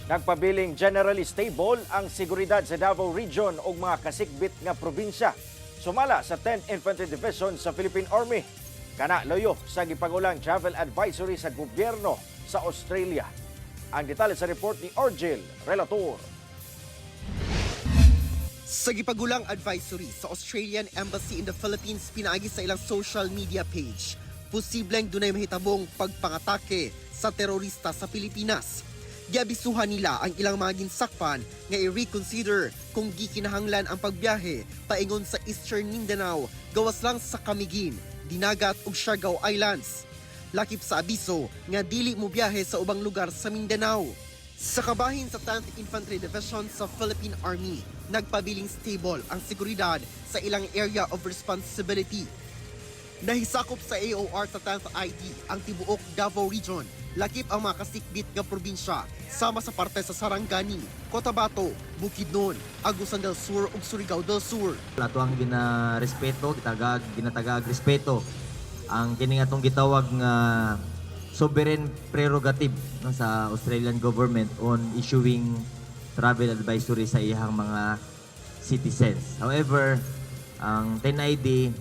Nagpabiling generally stable ang seguridad sa Davao Region ug mga kasikbit nga probinsya, sumala sa 10th Infantry Division sa Philippine Army. Kana luyo sa gipagulang travel advisory sa gobyerno sa Australia. Ang detalye sa report ni Argel Relator. Sa gipagulang advisory sa Australian Embassy in the Philippines pinaagi sa ilang social media page, posibleng dunay mahitabong pagpangatake sa terorista sa Pilipinas. Giabisuhan nila ang ilang mga ginsakpan nga i-reconsider kung gikinahanglan ang pagbiyahe paingon sa Eastern Mindanao, gawas lang sa Camiguin, Dinagat ug Siargao Islands. Lakip sa abiso nga dili mo biyahe sa ubang lugar sa Mindanao. Sa kabahin sa 10th Infantry Division sa Philippine Army, nagpabiling stable ang seguridad sa ilang area of responsibility. Nahisakop sa AOR sa 10th ID ang tibuok Davao Region, lakip ang mga kasikbit nga probinsya, sama sa parte sa Sarangani, Cotabato, Bukidnon, Agusan del Sur ug Surigao del Sur. Ato ang ginarespeto, gitagag, ginatagag respeto ang kini nga atong gitawag nga sovereign prerogative, no, sa Australian government on issuing travel advisory sa iyang mga citizens. However, ang 10ID,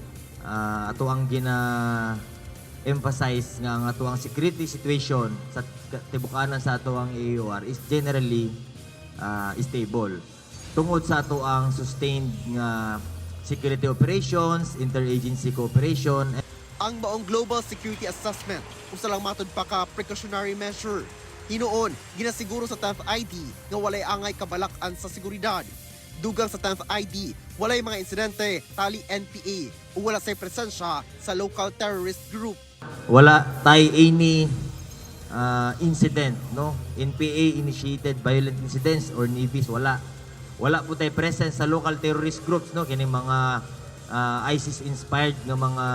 ato ang gina emphasize nga ang ato ang security situation sa tibukanan sa ato ang AOR is generally stable tungod sa ato ang sustained nga security operations, interagency cooperation. Ang maong Global Security Assessment, usa lang matud pa ka precautionary measure. Hinuon, ginasiguro sa 10th ID nga walay angay kabalak-an sa seguridad. Dugang sa 10th ID, walay mga insidente tali NPA o wala say presensya sa local terrorist group. Wala tay any incident, no? NPA initiated violent incidents or NIVIS, wala. Wala po tay presence sa local terrorist groups, no? Kining mga ISIS inspired nga mga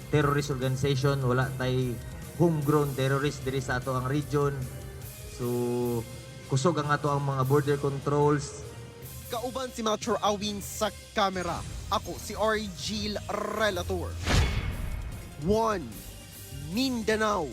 terrorist organization, wala tay homegrown terrorist diri sa ato ang region. So kusog ang ato ang mga border controls. Kauban si Melchor Awin sa kamera. Ako si Argil Relator. 1. Mindanao.